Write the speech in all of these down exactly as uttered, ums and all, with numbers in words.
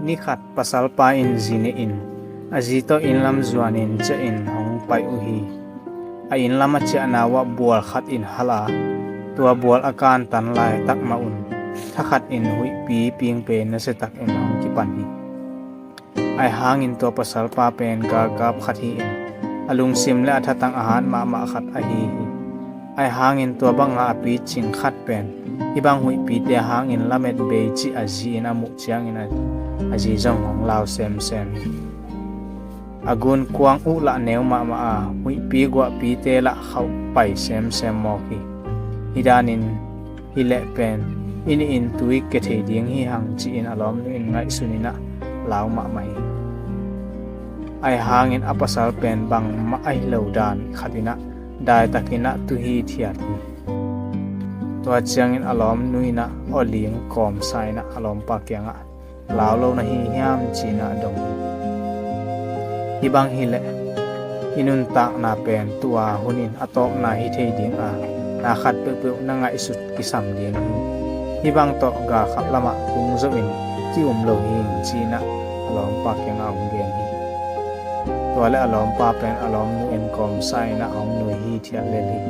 Ni khat pasalpa in zi nehin a zi tawh inn lam zuanin ciahin hong pai uh hi. A inn lam a ciahna uhah bual khat in hal a, tua bual a kantan laitak mah un thakhatin huihpi pingpen nasiatakin hong kipan hi. Ahi hangin tua pasalpa pen galkap khat hi-in, a lungsim le a thatang a hat mahmah khat ahi hi. Ahi hangin tua banga a picing khat pen hih bang huihpite hangin lamet bei cih a zi in a muh ciangin a, a zi zong hong lau semsem hi. A gunkuang uh lah neu mahmah a, huihpi guahpite lah khauh pai semsem mawk hi. Hih danin hileh pen i nihin tui kia thei ding hi hang, ci-in a lawmnu in ngaihsun inah lau mahmah hi. Ahi hangin a pasal pen bangmah ahi lo dan khat inah daitakinah tu hithiat hi. Tua ciangin a lawmnu inah awling kawmsa inah a lawmpa kiangah, "Lau lo na hi hiam?" ci-inah dong hi. Hih bang hileh i nuntakna pen tua hunin a tawpna hi thei dinga, na khat peuhpeuh na ngaihsut kisam ding hi. Hih bang tawh galkap lamah tung zoin ki-um lo hi, ci-inah a lawmpa kiangah hong gen hi. Tua le a lawmpa pen a lawmnu in kawmsa inah hong nui hithiat lel hi.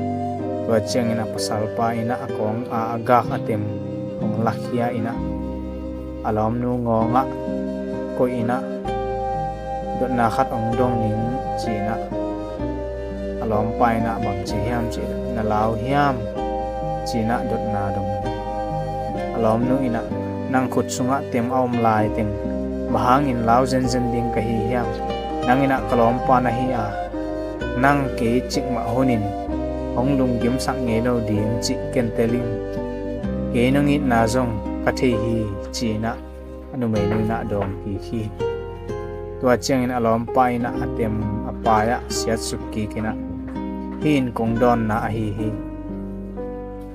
Tua ciangin a pasalpa inah a kawng a, a gak a tem hong lakhia inah, a lawmnu ngawngah koih inah, "Dotna khat hong dong ning," ci-inah a lawmpa inah, "Bangci hiam?" ci-inah, "Na lau hiam?" ci-inah dotna dong hi. A lawmnu inah, "Nang khut sungah tem a om laiteng bang hangin lau zenzen ding ka hi hiam? Nang inah ka lawmpa na hi a, nang kei cikmah hunin hong lunggimsak ngei lo ding cih ken tel ing. Kei nong itna zong ka thei hi," ci-inah a numeinu inah dawng kik hi. Tua ciangin a lawmpa inah a tem a paai-ah siatsuk kik inah, "Hih in kong dawnna ahi hi.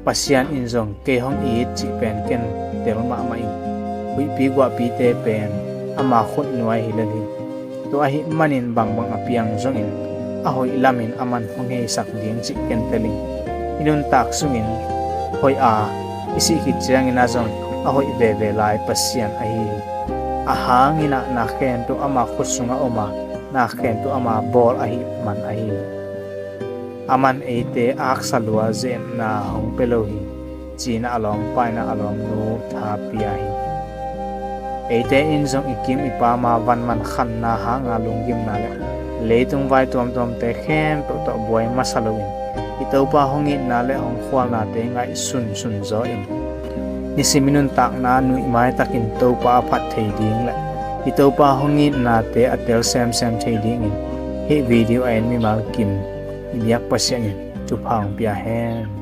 Pasian in zong kei hong it cih pen ken tel mahmah ing. Huihpi guahpite pen ama khut nuai hi lel hi. Tua ahih manin bangbang a piang zongin a hoih lamin aman hong heisak ding cih ken tel ing. I nuntak sungin hoih a, i sih khit ciangin ah zong a hoih veve lai Pasian ahi hi. Ahi hangin ah na khempeuh ama khut sungah om a, na khempeuh ama bawl ahih man ahi hi. Aman eite aksa lua ze-etna hong pia lo hi," ci-inah a lawmpa inah a lawmnu tha pia hi. Eite in zong i kim i pam a vanman khanna hanga lunggimna le leitung vai tuamtuamte khempeuh tawh buai masa loin, i Topa hong itna le hong khualnate ngaihsunsun zaw in, nisim i nuntakna nuihmai takin Topa a phat thei ding le i Topa hong itnate a tel semsem thei dingin hih video a en mimal kim i biak Pasian in thupha hong pia hen.